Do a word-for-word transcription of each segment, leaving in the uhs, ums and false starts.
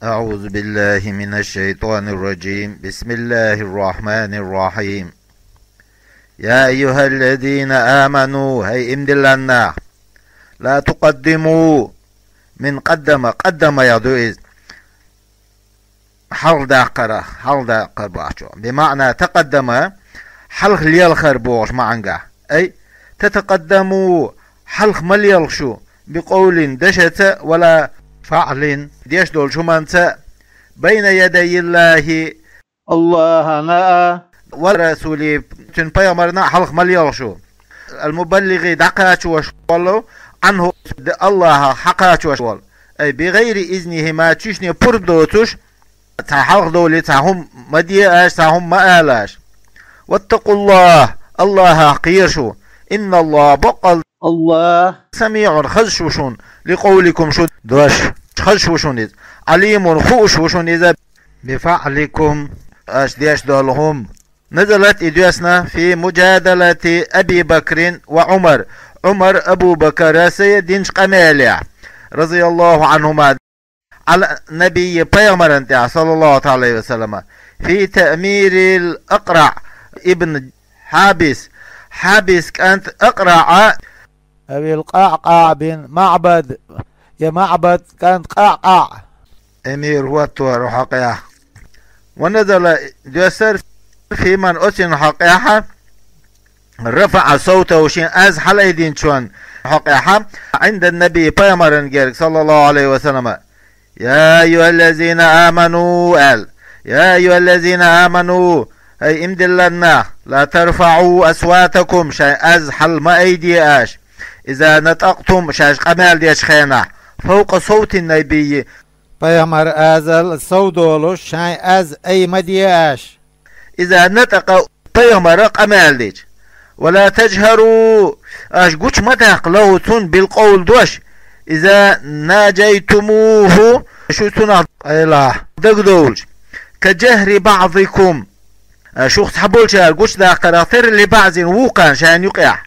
أعوذ بالله من الشيطان الرجيم. بسم الله الرحمن الرحيم. يا أيها الذين آمنوا، хӀай иман диллина нах, لا تقدموا من قدم، قدم яхар ду иза. Хьалха даккхар, хьалха даккхар боху. بمعنى تقدم, хьалха лелхар бохучу маьӀнехь. أي تتقدموا, хьалха ма лелха шу, بقول, дешаца, ولا فعل, деш долчу хӀуманца, بين يدي الله, АллахӀана а, ورسوله, цуьнан пайхамарна а хьалха ма лелха шу. المبلغ, дӀакхачош волу, عنه, АллахӀах хьакхачош волу. أي بغير إذنهما, цуьнан пурба доцуш, цхьа хьалха довлий, цхьа хӀума ма де аша, цхьа хӀума ма алаша. واتقوا الله, АллахӀах кхера шу. إن الله, баккъалла АллахӀ, سميع, хазаш ву шуна, لقولكم, шун дош, хазаш ву шуна иза. عليم, хууш ву шуна иза. بفعلكم, аша деш долу хӀума. نزلت, и доьссина, في مجادلة أبي بكر وعمر, Ӏумар, Абу Бакара сай динчу къамелехь, رضي الله عنهما, على النبي, пайхамарна тӀехь, صلى الله تعالى عليه وسلم, في تأمير الأقرع بن حابس, Хьабис кӀант АкъраӀа, أو القعقاع بن معبد, я МаӀбад кӀант КъаӀкъаӀ. Эмир хӀоттору хьокъехь. ونزل, доьссира, في من, оцуьнан хьокъехь, رفع صوته, шен аз хьалаайдинчун хьокъехь, عند النبي, пайхамарна герга, صلى الله عليه وسلم. يا أيها الذين آمنوا, аьлла. يا أيها الذين آمنوا, хӀай иман диллина нах, لا ترفعوا أصواتكم, шайн аз хьала ма айде аша, إذا نطقتم, шаьш къамел дечу хенахь, فوق صوت النبي, пайхамар азал сов долуш, шайн аз ай ма де аша, إذا نطق, пайхамара къамел дича. ولا تجهروا, аша гучу ма даккха, له, цунна, بالقول, дош, إذا ناجيتموه, шу цунах къайлахь дагадовлуш, كجهر بعضكم, шух цхьаболчара гучудаккхарх тера, لبعض, вукхарна шайна юкъехь.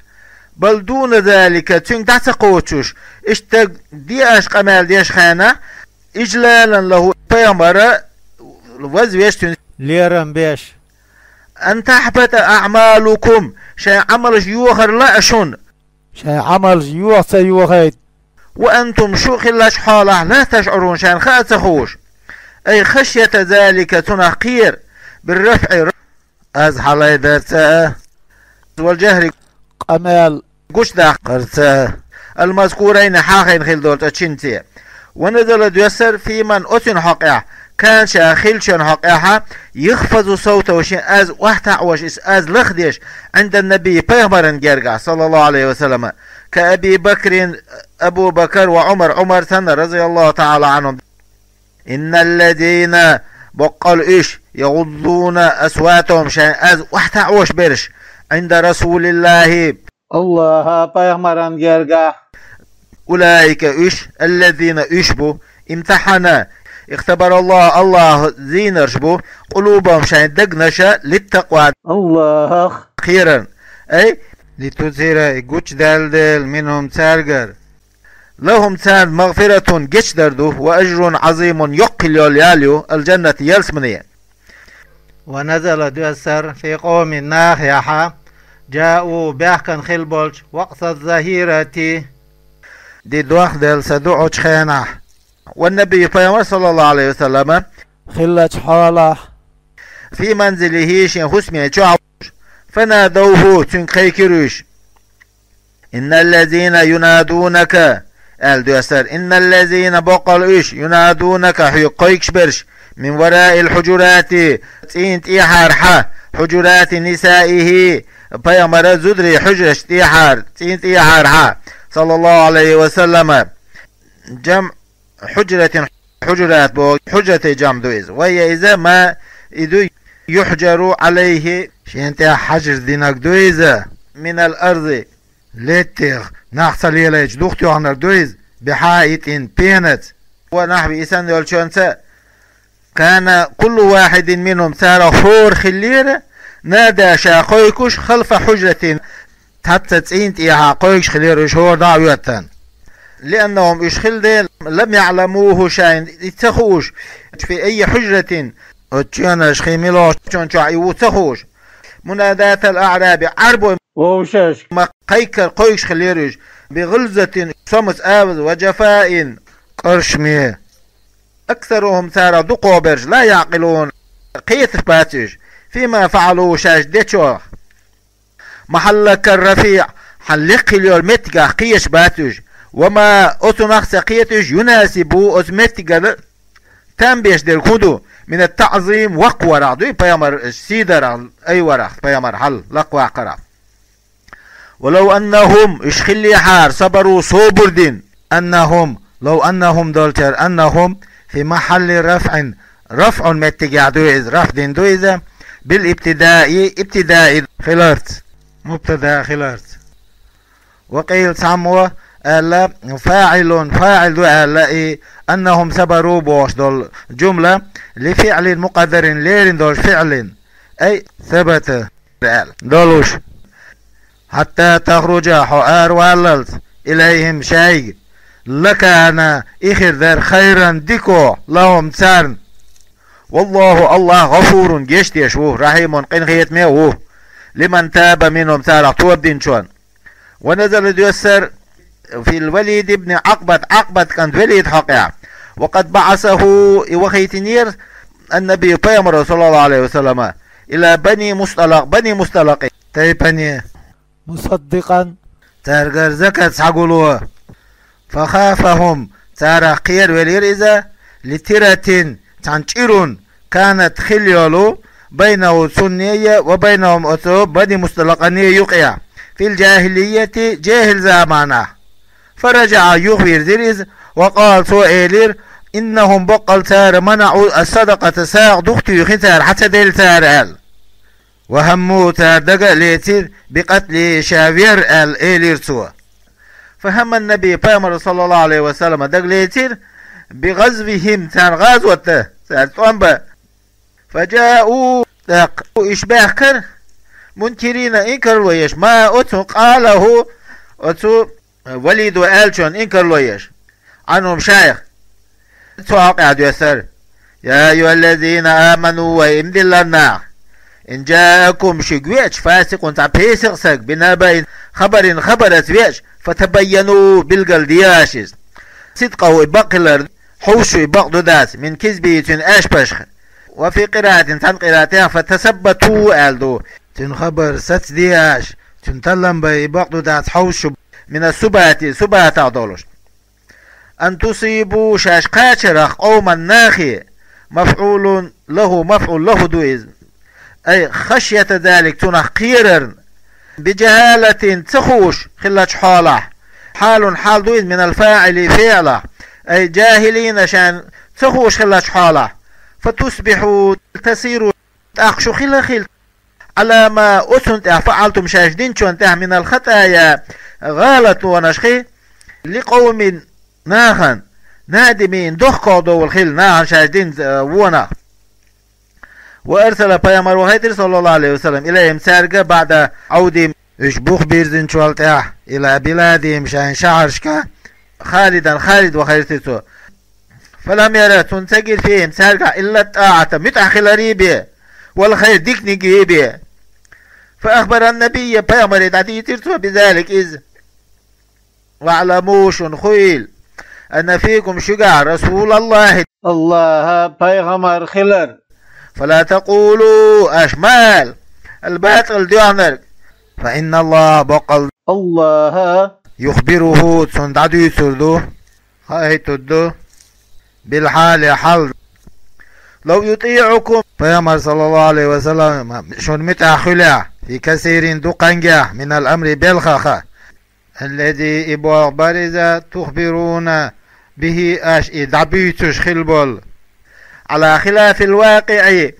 بل دون ذلك, цуьнга дӀа ца кхочуш, иштта де аша къамел деш хенахь, إجلالا له, пайхамара вазвеш, цуьнан лерам беш. أن تحبط أعمالكم, шайн Ӏамалш йохар лаа шуна. Шайн Ӏамалш йоха ца йохайта. وأنتم, шу хиллачу хьолахь, لا تشعرون, шайна хаа ца хууш. أي خشية ذلك, цунах кхера, بالرفع, аз хьалаайдарца а, والجهر, къамел гучудаккхарца а, المذكورين, хьахийна хилла долчу оцу шинца а. ونزل, доьссира, في من, оцуьнан хьокъехь, كان, ша хиллачун хьокъехь, يخفض صوته, шен аз охьатаӀош, иза аз лахдеш, عند النبي, пайхамарна гергахь, صلى الله عليه وسلم, كأبي بكر, Абу Бакар, وعمر, Ӏумар санна, رضي الله تعالى عنهم. إن الذين, баккъал уьш, يغضون أصواتهم, шайн аз охьатаӀош берш, عند رسول الله, АллахӀа пайхамаран гергахь. أولئك, уьш, الذين, уьш бу, امتحن, اختبر الله, АллахӀа зийнарш бу, قلوبهم, шайн дегнаша, للتقوى, АллахӀах кхерарна. أي لتظهر, гучудаьлла дела, منهم, цаьргара. لهم, царна, مغفرة, гечдар ду, وأجر عظيم, йоккха йолу ял ю, الجنة, ялсамане. ونزل, доьссира, في قوم, нахехьа, جاءوا, баьхкина хилла болчу, وقت الظهيرة, ди дохделла са дуьгӀучу хенахь. والنبي, пайхамар, صلى الله عليه وسلم, хиллачу хьолахь, في منزله, шен хӀусаме чохь волуш, فنادوه, цуьнга кхайкхира уьш. إن الذين ينادونك, аьлла доьссира, إن الذين, баккъал уьш, ينادونك, хьоьга кхойкхуш берш, من وراء الحجرات, цӀийнан тӀехьархьа, حجرات نسائه, пайхамара зударийн хьуьжарш тӀехьара, цӀийнан тӀехьархьа, صلى الله عليه وسلم, جمع حجرة, хьуьжрат боху, хьуьжрате жамӀ ду иза. وهي, иза, ما, и ду, يحجر عليه, шена тӀехь хьажар динарг ду иза, من الأرض, леттех нах ца лелайчу дух тоьхнарг ду иза, بحائط, пенаца. ونحو, и санна йолчуьнца, كان كل واحد منهم, царах хӀора хиллера, نادى, ша кхойкхуш, خلف حجرة, цхьацца цӀийнан тӀехьа кхойкхуш хиллера уьш хӀора дӀа а хӀоьттина. لأنهم уж хилла дела, لم يعلموه шайна и ца хууш, في أي حجرة оцу чоьнаш хи мила чон чохь и ву ца хууш. مناداة الأعراب Ӏарбой вовшашка ма кхайкхар кхойкуш хиллера уж, بغلظة сомаца аваза, وجفاء кӀоршаме. أكثرهم царах дукхахберш لا يعقلون кхеташ бац уж, فيما فعلوا шаьш дечох. محلك الرفيع хьан лекха хила йолу меттигах кхеташ бац уж. وما оцунах ца кхета уж, يناسب оцу меттигана там беш дерг хӀун ду, من التعظيم ваккхаварах дуй, пайхамар сийдарах, айварах, пайхамар хьал лакхаваккхарах. ولو أنهم уж хиллехьара صبروا собар дина, أنهم لو أنهم долчара أنهم في محل رفع رفع меттигехь ду иза, рафӀ дина ду иза, بالابتداء ибтидаи хиларца, мубтада хиларца. وقيل цхьаммо аьлла, فاعل фаӀил ду аьлла и أنهم صبروا бохуш долу жумла, لفعل مقدر лерина долчу фиӀлина, أي ثبت аьлла долуш. حتى تخرج хьо араваллалц, إليهم шайга, لكان и хир дара خيرا дико لهم царна. والله Аллах غفور гечдеш ву, رحيم къинхетаме а ву, لمن تاب منهم царах тоба динчунна. ونزل доьссар في الوليد بن عقبة Ӏакъбат кӀант Валид хьокъехь. وقد بعثه и вахийтинера النبي пайхамаро صلى الله عليه وسلم إلى بني مصطلق Бани Мусталакъе тайпане مصدقا цаьргара закат схьагуло. فخافهم царах кхеравелира иза, لترة цхьана чӀирунна, كانت хилла йолу, بينه цуннея, وبينهم оцу Бани Мусталакъане юкъехь, في الجاهلية жехӀил заманахь. فرجع юхавирзира иза, وقال цо элира, إنهم боккъал цара منعوا الصدقة сагӀа дукха туьйхи цара, хьан ца делла цара аьлла. وهموا цара дага а лецира, بقتله ша вер аьлла элира цо. فهم النبي пайхамар صلى الله عليه وسلم дага лецира, بغزوهم царна гӀазот дан, цара тӀом бан. فجاءوا тӀаккха уьш баьхкира, منكرين инкарло еш, ما оцу قاله оцу Валидо аьллачунна инкарло еш, عنهم шайх. Цу хьокъехь доьссара: يا أيها الذين آمنوا вай иман диллина нах, إن جاءكم шуьга веача, فاسق цхьа песакъ саг, بنبإ хабарин хабараца веача, فتبينوا билгалдехьа аш иза. صدقه и бакъ хилар, хьовсуш шу и бакъ ду дац, من كذبه цуьнан аьшпашха. وفي قراءة цхьана къираатехь, فتثبتوا аьлла ду. Цуьнан хабар сацадехьа аш, цуьнан таллам бай и бакъ ду дац хьовсуш шу, من السبات субатах долуш. أن تصيبوا шаьш кхачарах, قوما нахе, مفعول له мафӀул лахӀу ду иза. أي خشية ذلك цунах кхерарна, بجهالة ца хууш хиллачу хьолахь, حال хьал ду иза من الفاعل фиӀлах, أي جاهلين шайна ца хууш хиллачу хьолахь, فتصبحوا تصيروا тӀаккха шу хила хила على ما оцунна тӀехь فعلتم шаьш динчунна тӀехь من الخطايا гӀалатонаш хи, لقوم нахана, نادمين дохко довла хила нахана шаьш дина, э, вонах. وأرسل пайхамар вахийтира صلى الله عليه وسلم إليهم цаьрга بعد عودهم уьш бух бирзинчул тӀаьхьа إلى بلادهم шайн шахьаршка خالدا Халид вахийтира цо. فلم ير цунна ца гира فيهم цаьргахь إلا الطاعة муьтӀахь хиларе бен, والخير диканиг бен. فأخبر النبي пайхамаре дӀадийцира цо بذلك иза. واعلموا шуна хуийла, أن فيكم шуьгахь رسول الله Аллаха пайхамар хилар. فلا تقولوا аш ма ала الباطل доьхнарг. فإن الله боккъал Аллаха يخبره цунна дӀадуьйцур ду, хаийтур ду, بالحال хьал. لو يطيعكم пайхамар صلى الله عليه وسلم шуна муьтӀахь хуьлехь, في كثير дукхангахь من الأمر белхаха. الذي и болх бара иза تخبرون به аш и дӀабуьйцуш хила болу. على خلاف الواقع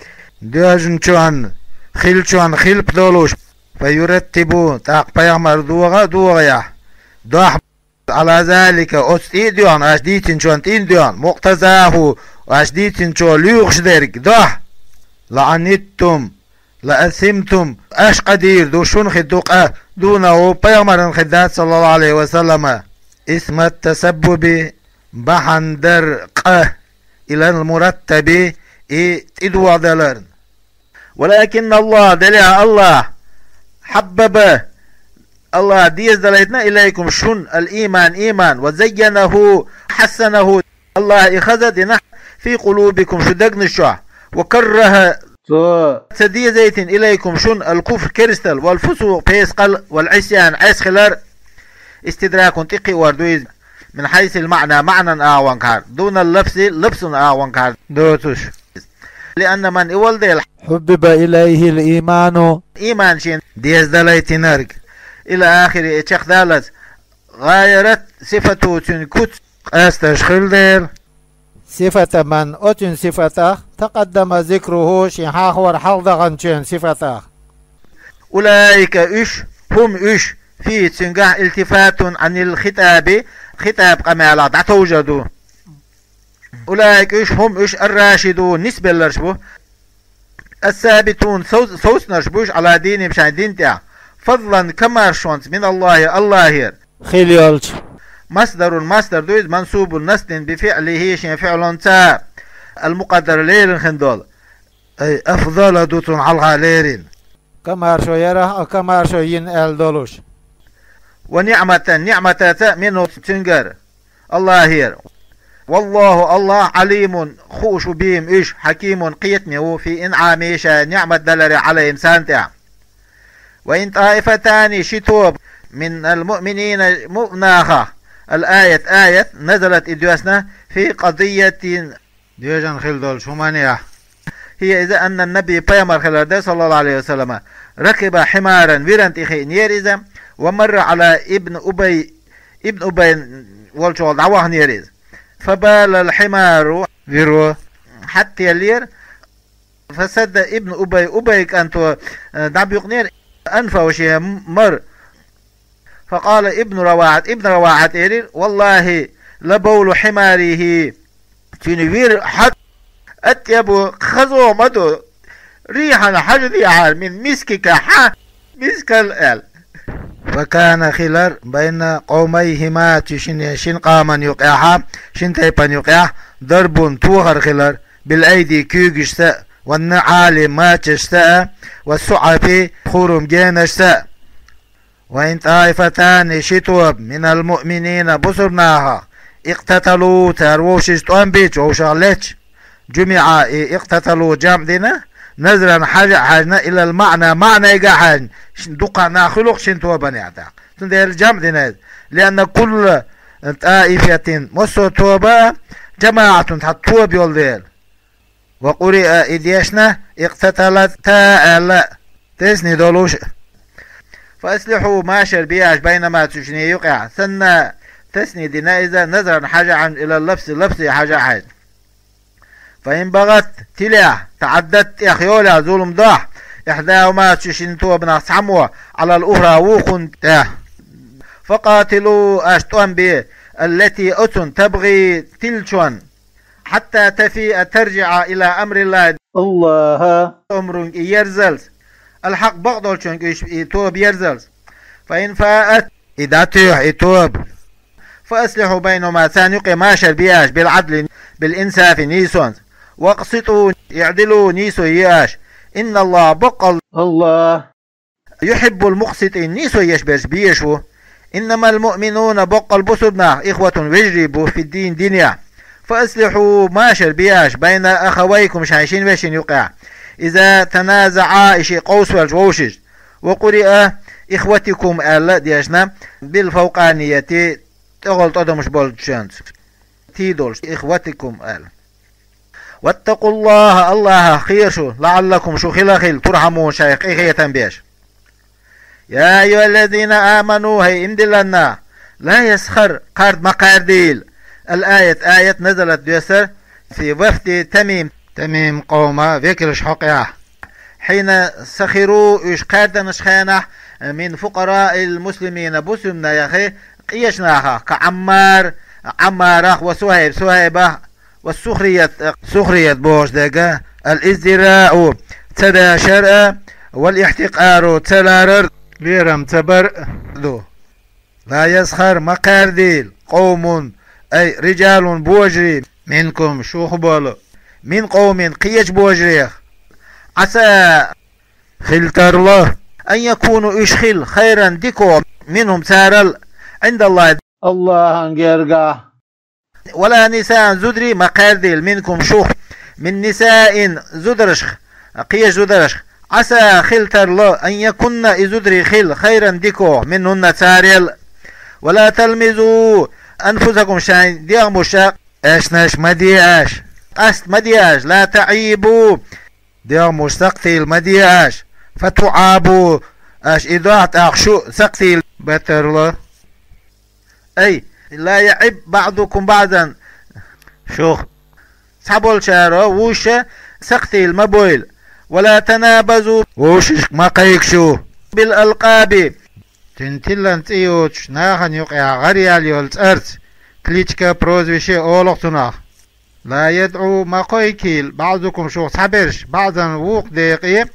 доьжначунна, хиллачунна хилпа долуш. فيرتب тӀаккха пайхамар догӀа а догӀехь, дохь على ذلك оцу тӀе а доьхна, аш дийцинчунна тӀе а доьхна, مقتضاه аш дийцинчо лоьхуш дерг дохь. لعنتم لأثمتم аш къа дийр ду, шуна хир ду къа, دونه пайхамарна хир дац صلى الله عليه وسلم. اسم التسبب, бахьан дар къа, إلى المرتب, и тӀедоагӀа даларна. ولكن الله, деле АллахӀ, حبب, АллахӀ дезадалийтина, إليكم, шун, الإيمان, иман, وزينه, حسنه, АллахӀ и хаза а дина, في قلوبكم, шун дегнаш чу, وكره, цо ца дезийтина, إليكم, шун, الكفر, керастал, والفسوق, пхескъал, والعصيان, Ӏеса хилар, استدراك, тӀекхиор ду иза, من حيث المعنى, маӀнан агӀонгахьара, دون اللفظ, лафзан агӀонгахьара доцуш. لأن من, и валдел, حبب إليه الإيمان, иман шена дезадалийтинарг, إلى آخره, и чекхдаллалц, غايرت صفته, цуьнан куц къаьсташ хилла дела. صفة من, оцуьнан сифатах, تقدم ذكره, шен хьахор хьалха даханчун сифатах. أولئك, уьш, هم, уьш, فيه, цуьнгахь, التفات عن الخطاب, хитӀаб къамелах дӀатовжар ду. أولئك, уьш, هم, уьш, الراشدون, нисбелларш бу. الثابتون, сов-, совцнарш бу уьш, على دينهم, шайн дин тӀехь. فضلا, комаьршонца, من الله, АллахӀера. Хила йолчу. مصدر, масдар ду иза, منصوب, насб дина, بفعله, шен фиълонца, المقدر, лерина хин долу. أي أفضل, ду цунна хьалха лерина. Комаьршо ярах а комаьршо йина аьлла долуш. ونعمة, ниӀматаца, منه, цуьнгара, АллахӀера. والله, АллахӀ, عليم, хууш ву бийна уьш, حكيم, кхетаме ву, في إنعامه, шайн ниӀмат даларе, عليهم, царна тӀехь. وإن طائفتان, ши тоба, من المؤمنين, муъминех, الآية, аят, نزلت, и доьссина, في قضية, доьжна хила долчу хӀуманехь. هي, иза, أن النبي, пайхамар хилар дара, صلى الله عليه وسلم, ركب حمارا, виран тӀе хиънера иза, ومر على ابن أبي, ابن أبي волчохь дӀаваханера иза. فبال الحمار, виро хьаттаеллера, فسد ابن أبي, Убай кӀанто, э, дӀабуькънера, أنفه, шен мара. فقال ابن رواحة, Ибн Равахьа элира: والله لبول حماره, цуьнан вир хьо атъябу, хазо ма ду, рихьана хьажа дехьара, من مسكك, хьан мискал, аьлла. وكان, хилар, بين قوميهما, цу шина, шина къоман юкъехь, шина тайпана юкъехь, ضرب, тохар хилар, بالأيدي, куьйгашца а, والنعال, мачашца а, والسعف, пхурам генашца а. وإن طائفتان, ши тоба, من المؤمنين, бусурнахах, اقتتلوا, цара вовшашца тӀом бича, вовшах леча, جمعا, и اقتتلوا جمع дина, نظرا, хьажа а хьаьжна, إلى المعنى, маьӀнега а хьаьжна, ш-, дукха нах хуьлу-кх шина тобанехь тӀаккха. Цундела جمع дина иза. لأن كل طائفة, массо а тоба, جماعة, цхьа тоба йолу дела. وقرئ, и дешна, اقتتلتا аьлла, тесни долуш. فأصلحوا, машар бе аш, بينهما, цу шинна юкъехь. Санна, тесни дина иза, نظرا, хьажа а хьаьжна, إلى اللفظ, лафзе хьажа а хьаьжна. فإن بغت, тилехь, تعدت, тӀехйолехь, зулам дохь, إحداهما, цу шина тобанах цхьаммо, على الأخرى, вукхунна тӀехь. فقاتلوا, аш тӀом бе, التي, оцунна, تبغي, тилчунна, حتى تفيء, ترجع إلى أمر الله, АллахӀан омрунга и ерзалц, الحق, бакъдолчунга уьш и тоба ерзалц. فإن فاءت, и дӀатуьйхьу и тоба. فأصلحوا بينهما, царна юкъе машар бе аш, بالعدل, بالإنصاف, нийсонца. وأقسطوا, اعدلوا, нийсо е аш. إن الله, баккъал АллахӀ, يحب المقسطين, нийсо еш берш безаш ву. إنما المؤمنون, баккъал бусурнах, إخوة, вежарий бу, في الدين, динехь. فأصلحوا, машар бе аш, بين أخويكم, шайн шина вешин юкъехь. إذا تنازعا, и шиъ къовсавелча, вовшашца. وقرئ إخوتكم аьлла а дешна, بالفوقانية, тӀехула тӀадамаш болчуьнца. Ти долуш, إخوتكم аьлла. واتقوا الله, АллахӀах кхера шу, لعلكم, шу хила хила, ترحمون, шайх къинхетам беш. يا أيها الذين آمنوا, хӀай иман диллина нах, لا يسخر, кхарда ма кхардийла. الآية, аят, نزلت, доьссира, في وفد تميم, Тамим къоман векалш хьокъехь. حين سخروا, уьш кхаьрданначу хенахь, من فقراء المسلمين, бусурнехан къечу нахах, كعمار, Ӏаммарах, وصهيب, Сухьайбах, والسخرية, сухрият бохуш дерг, الازدراء, ца дашар а, والاحتقار, ца ларар а, лерам ца бар а ду. لا يسخر, ма кхардийла, قوم, أي رجال, божарий, منكم, шух болу, من قوم, кхечу божарех, عسى, хила тарла, أن يكونوا, уьш хила, خيرا, дикагӀа, منهم, царал, عند الله, АллахӀан гергахь. ولا نساء, зударий ма кхаьрдийла, منكم, шух, من نساء, зударшха, кхечу зударшха, عسى, хила тарла, أن يكن, и зударий хила, خيرا, дикагӀа, منهن, царел. ولا تلمزوا أنفسكم, шайн дегӀмаш, аьшнаш ма де аша, къаста ма де аша, لا تعيبوا, дегӀмаш сакхтийла ма де аша, فتعابوا, аша и дохь тӀаккха шу сакхтийла баттарла. أي لا يعب بعضكم بعضا, шух цхьаболчара вовшашка сакхтийла ма бойла. ولا تنابزوا, вовшашка ма кхайка шу, بالألقاب, цуьнан тиллина цӀе йоцуш, нахана юкъахь гӀараяьлла йолу цӀарца, кличка, прозвище олу-кх цунах. لا يدع, ма кхойкийла, بعضكم, шух цхьаберш, بعضا, вукху декъе,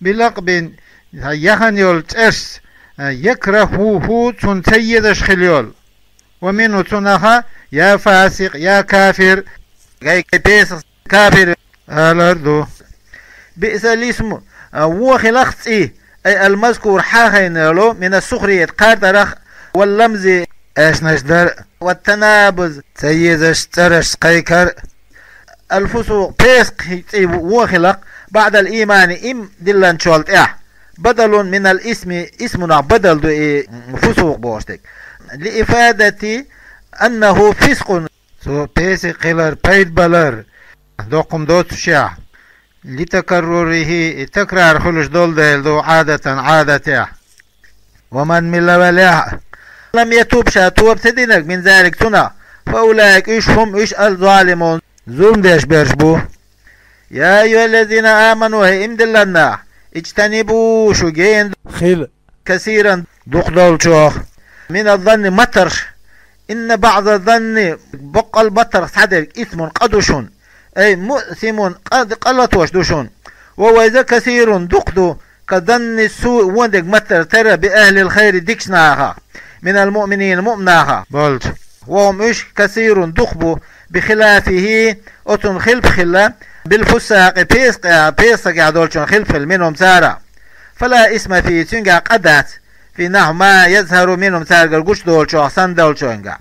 بلقب, яхана йолу цӀершца, يكرهه, цунна ца езаш хила йолу. ومنه, цунах, يا فاسق, يا كافر, гай-гай песах, кафир, алар ду. بئس الاسم, вон хила-кх цӀе, أي المذكور, хьахийна йолу, من السخرية, кхардарах, واللمز, аьшнаш дар, والتنابز, ца езаш цӀерашца кхайкар. الفسوق, песах цӀе вон хила-кх, بعد الإيمان, иман диллинчул тӀаьхьа, بدل من الاسم, исмунах бадал ду и фусукъ бохуш дерг. لإفادة أنه فسق, цо песах хилар пайда балар, доккха доццушехь, لتكرره, и такрар хуьлуш долу дела ду, عادة, Ӏадатехь. ومن, мила велахь а, لم يتب, ша тоба ца динарг, من ذلك, цунах, فأولئك, уьш, هم, уьш, الظالمون, зулам деш берш бу. يا أيها الذين آمنوا, хӀей иман диллина нах, اجتنبوا, шу гена хила, كثيرا, дукха долчух, من الظن, маттарш, إن بعض الظن, боккъал маттарх цхьадерг, إثم, къа ду шуна, أي مؤثم, къа, къа латош ду шуна. وهو, иза, كثير, дукха ду, كظن السوء, вон дерг маттара тера, بأهل الخير, дикачу нахах, من المؤمنين, муъмин нахах болчу. وهم, уьш, كثير, дукха бу, بخلافه, оцунна хилпа хилла, بالفساق, песакъехь, песакъехь долчунна хилпа хилла, منهم, царах. فلا إثم فيه, цуьнгахь къа дац, في نحو ما يظهر منهم, цаьргара гучудолчух санна долчуьнгахь.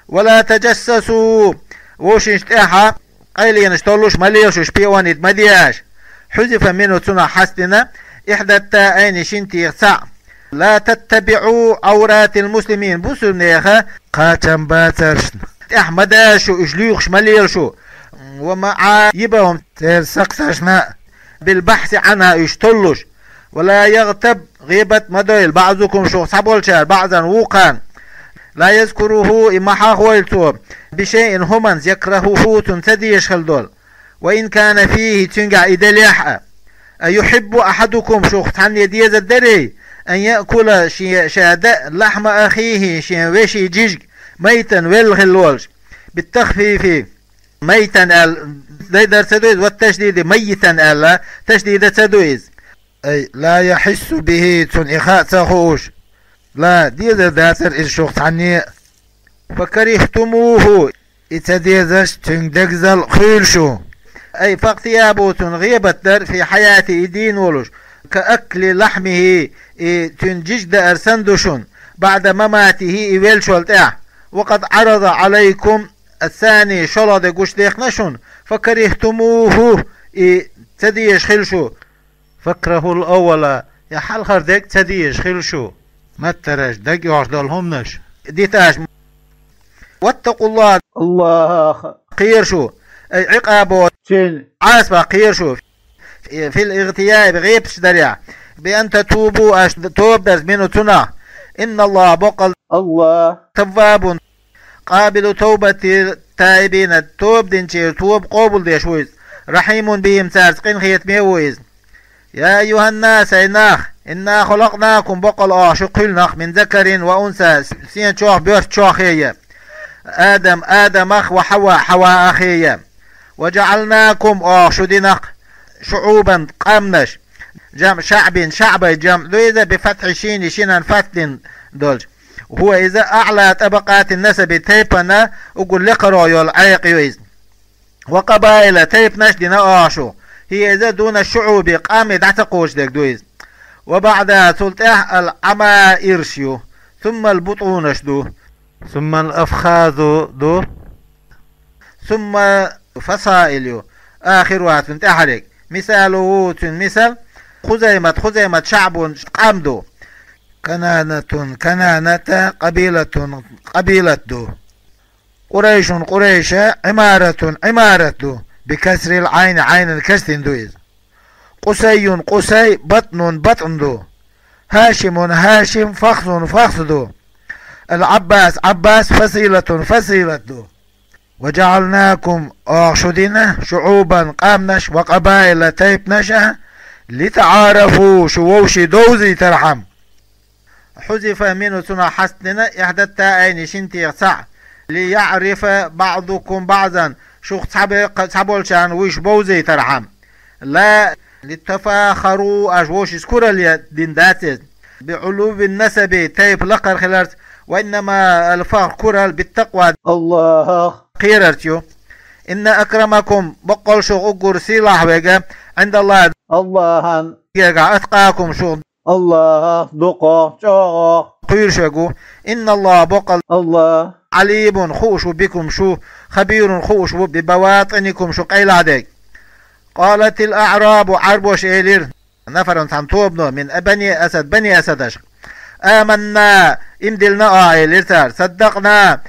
ولا تجسسوا, вовшашна тӀехь къайленаш толлуш ма лела шу, шпионить ма де аша. حذف منه, цунах хьастина, إحدى التاءين, шина теха цхьаъ. لا تتبعوا عورات المسلمين, бусулба нехан кхачам бацаршна тӀехь ма даша шу, уьш луьйкъуш ма лела шу. ومعايبهم, церан сакхташна, بالبحث عنها, уьш толлуш. ولا يغتب, гӀийбат ма дойла, بعضكم, шух цхьаболчара, بعضا, вукхарна. لا يذكره, и ма хьахойла цо, بشيء, хӀуманца, يكرهه, цунна ца дезаш хила долу. وإن كان فيه, цуьнгахь и делехь а. أيحب أحدكم, шух цхьанне дезар дарий, أن يأكل, шен, ша даа, لحم أخيه, шен вешин жижиг, ميتا, велла хилла волуш. بالتخفيف, ميتا аьлла, дай дар ца ду иза, والتشديد, ميتا аьлла, ташдид ца ду иза. أي لا يحس به, цунна и хаа ца хууш. لا, дезар дацара иза шух цхьанне а. فكرهتموه, и ца дезаш цуьнга дегазал а хуьйла шу. أي فاغتيابه, цунна гӀийбат дар, في حياته, и дийна волуш, كأكل لحمه, и цуьнан жижиг даар санна ду шуна, بعد مماته, и веллачул тӀаьхьа. وقد عرض عليكم الثاني, шолгӀа дерг гучудаьккхина шуна, فكرهتموه, и ца дезаш хила шу. فاكرهوا الأول, я хьалхара дерг ца дезаш хила шу. Маттараш, дагайогӀуш долу хӀуманаш дита аша. واتقوا الله, АллахӀах кхера шу, أي عقابه, цуьнан Ӏазапах кхера шу, في الاغتياب, гӀийбаташ дарехь, بأن تتوبوا, аша тоба дерза, منه, цунах. إن الله, баккъал АллахӀ, تواب, قابل توبة التائبين, тоба динчеран тоба къобалдеш ву иза, رحيم بهم, цаьрца къинхетаме ву иза. يا أيها الناس, хӀей нах, إنا خلقناكم, баккъал оха шу кхоьллина, من ذكر وأنثى, сенчох а боьрсачох а, آدم, Адамах, وحواء, Хьаваах а, وجعلناكم, оха шу дина, شعوبا, къоманаш, جمع شعب, шаӀбан жамӀ ду иза, بفتح الشين, шинан фатхьа дина долчу. هو иза أعلى طبقات النسب, тайпана уггар лекхаро йола Ӏекъа ю иза. وقبائل, тайпанаш дина оаха шу. هي иза دون الشعوب, къамий дӀа ца кхочушдерг ду иза. وبعدها, цул тӀехьа العمائر ю. ثم البطون ду. ثم الأفخاذ ду. ثم الفصائل ю. آخرها, цун тӀехьариг. مثاله, цун мисал, خزيمة, خزيمة شعب, къам ду. كنانة, كنانة قبيلة, къабилат ду. قريش, Къурайш, عمارة, Ӏимарат ду. بكسر العين, Ӏайнан кестина ду иза. قصي, Къусай, بطن, батӀан ду. هاشم, Хашим, فخذ, фахз ду. العباس, Ӏаббас, فصيلة, фасилат ду. وجعلناكم, оаха шу дина, شعوبا, къаманаш, وقبائل, тайпанаш а, لتعارفوا, шу вовшийн довзийтархьама. حذف منه, цунах хьаст дина, إحدى التاءين, шин теха цаӀ. ليعرف بعضكم بعضا, шух цхьабе-, цхьаболчарна вуйш бовзийтархьама. لا لتفاخروا, аша вовшашца куралла дина дац иза. بعلو النسب, тайпа лакхара хиларца, وإنما الفخر, куралла, بالتقوى, АллахӀах кхерарца ю. إن أكرمكم, боккъал шух уггар сийлахь верг, عند الله, АллахӀан гергахь, أتقاكم, шух АллахӀах дукхагӀа, чӀоагӀагӀа кхоьруш верг ву. إن الله, боккъал АллахӀ, عليم, хууш ву, بكم, шу, خبير, хууш ву, ببواطنكم, шу къайлахдерг. قالت الأعراب, Ӏарбоша элира, نفر, цхьана тобано, من بني أسد, Бани Асадашха. آمنا, иман диллина оаха, элира цара. صدقنا,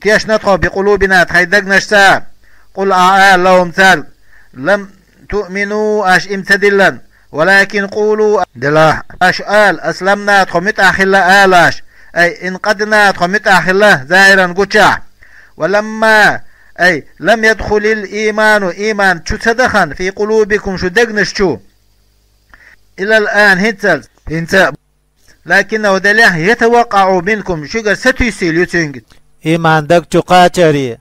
тешна тхо, بقلوبنا, тхайн дегнашца. قل, Ахьа ала, لهم, цаьрга: لم تؤمنوا, аша иман ца диллина. ولكن قولوا, делахь, аша ала: أسلمنا, тхо муьтӀахь хилла, ала аша. أي انقدنا, тхо муьтӀахь хилла, ظاهرا, гучахь. ولما, أي لم يدخل الإيمان, иман чу ца дахана, في قلوبكم, шун дегнаш чу. إلى الآن, хӀинцалц, хӀинца а. لكنه, делахь, يتوقع منكم, шуьгара сатуьйсийла ю цуьнга иман даг чу кхачаре.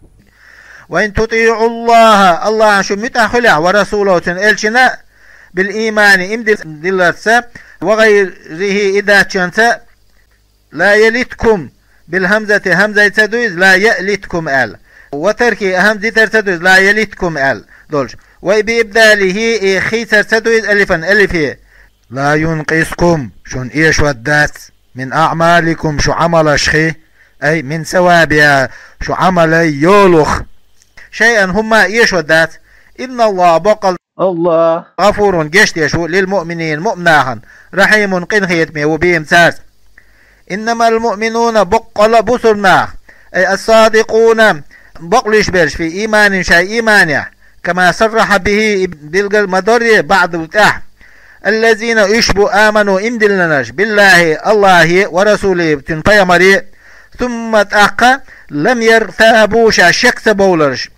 وإن تطيعوا الله, АллахӀан шу муьтӀахь хуьлехь, ورسوله, цуьнан элчанна, بالإيمان, иман дил-, дилларца, وغيره, и даьччанца, لا يلتكم, بالهمزة, хӀамзаца ду иза, لا يألتكم аьлла. وتركه, хӀамза йитарца ду иза, لا يلتكم аьлла долуш. وبإبداله, и хийцарца ду иза, ألفا, алифе. لا ينقصكم, шуна эшор дац, من أعمالكم, шун Ӏамалашхи, أي من ثوابها, шун Ӏамалан йолах. شيئا, хӀумма а эшор дац. إن الله, боккъал АллахӀ, غفور, гечдеш ву, للمؤمنين, муъминашна, رحيم, къинхетаме ву бийна царца. إنما المؤمنون, боккъала бусурнах, أي الصادقون, бакълуьйш берш, في إيمانهم, шайн иманехь, كما صرح به, и билгал ма дарре, بعد, тӀаьхьа, الذين, уьш бу, آمنوا, иман диллинарш, بالله, АллахӀе, ورسوله, цуьнан пайхамаре, ثم, тӀаккха, لم يرتابوا, шаьш шек ца бовларш.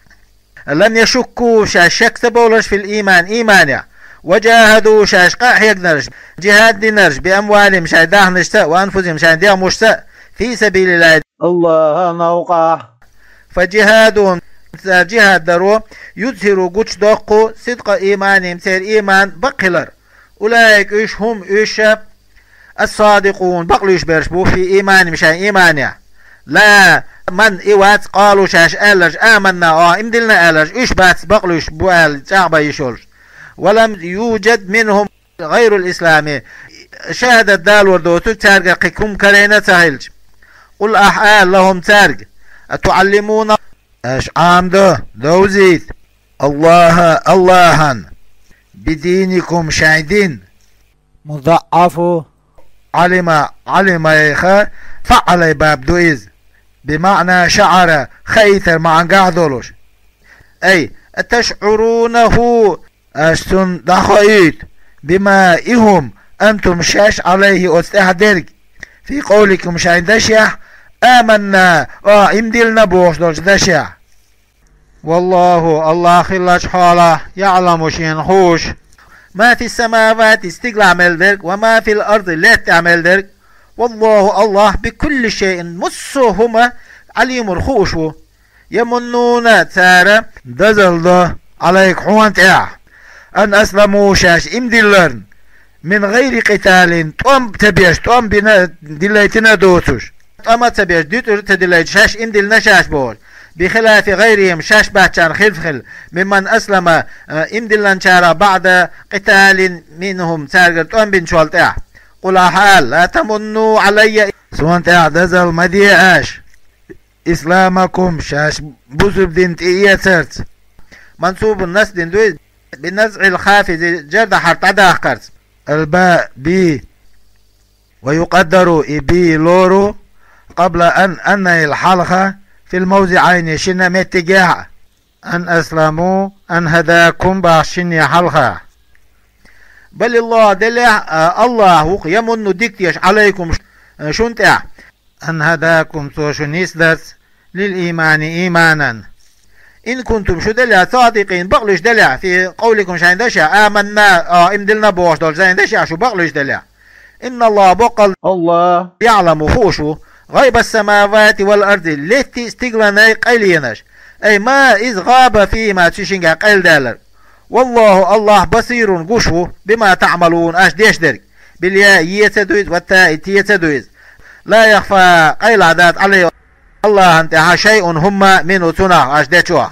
لم يشكوا, шаьш шек ца бовларш, في الإيمان, иманехь. وجاهدوا, шаьш къа а хьегнарш, джихӀад динарш, بأموالهم, шайн дахнашца, وأنفسهم, шайн дегӀмашца, في سبيل الله, АллахӀан новкъахь. فجهادهم, цара джихӀад даро, يظهر, гучудоккху, صدق إيمانهم, церан иман бакъ хилар. أولئك, уьш, هم, уьш, الصادقون, бакълуьйш берш бу, في إيمانهم, шайн иманехь. لا, من, и вац, قالوا, шаьш аьлларш, آمنا, оаха иман диллина аьлларш, уьш бац бакълуьйш бу аьлла чӀагӀбан йиш йолуш. ولم يوجد منهم غير الإسلام. ШахӀадат далор доцург цаьргара кхин хӀума карийна а ца хилча. قل, Ахьа ала, لهم, цаьрга: أتعلمون, аша Ӏамадо, довзийта, الله, АллахӀан, بدينكم, шайн дин? مضاعف. علم, علم, فعل баб ду иза. بمعنى شعر, хаийтар маьӀнехь долуш. أي أتشعرونه, аша цунна дӀахоуьйту, بما, и хӀума, أنتم, шаьш, عليه, оцу тӀехь дерг, في قولكم, шайн дашехь, آمنا, оаха иман диллина бохуш долчу дашехь. والله, АллахӀ хиллачу хьолахь, يعلم, шена хууш, ما في السماوات, стигалахь мел дерг, وما في الأرض, лаьтта тӀехь мел дерг. والله, АллахӀ, بكل شيء, массо а хӀума, عليم, хууш ву. يمنون, цара дозалла до, عليك, хьуна тӀехь, أن أسلموا, шаьш иман дилларна, من غير قتال, тӀом ца беш, тӀом бина, диллийтина а доцуш. тӀом а ца беш, дуьтӀур а ца дилайта, шаьш иман диллина шаьш бохуш. بخلاف غيرهم, шаьш баьччарна хилаф хилла, ممن أسلم, э, иман диллинчарах, بعد قتال منهم, цаьргара тӀом бинчул тӀаьхьа. قل, ахьа ала, لا تمنوا علي, суна тӀехь дозалла ма де аша, إسلامكم, шаьш бусурба дина тӀеэцарца. منصوب, насб дина ду иза, بنزع الخافض, жар-хьарф дӀадаккхарца. الباء, би, ويقدر, и би лору, قبل أن, أنهي хьалха, في الموضعين, шина меттигехь, أن أسلموا, أن هداكم бохучу шинна хьалха. بل الله, делахь а, АллахӀ ву-кх, يمن, дика деш, عليكم, ш-, шун тӀехь, أن هداكم, цо шу нисдарца, للإيمان, ийманна. إن كنتم, шу делахь, صادقين, бакълуьйш делахь, في قولكم, шайн дашехь, آمنا, а, иман диллина бохуш долчу шайн дашехь шу бакълуьйш делахь. إن الله, баккъалла АллахӀ, يعلم, хууш ву, غيب السماوات والأرض, леттин а, стигланнай а къайленаш, أي ما, иза, غاب فيهما, цу шингахь къайладаьлларг. والله, АллахӀ, بصير, гуш ву, بما تعملون, аша деш дерг. بالياء, е ца ду иза, والتاء, те ца ду иза. لا يخفى, къайлаха дац, عليه, АллахӀан тӀехь, شيء, хӀумма а, منه, цунах, аша дечох.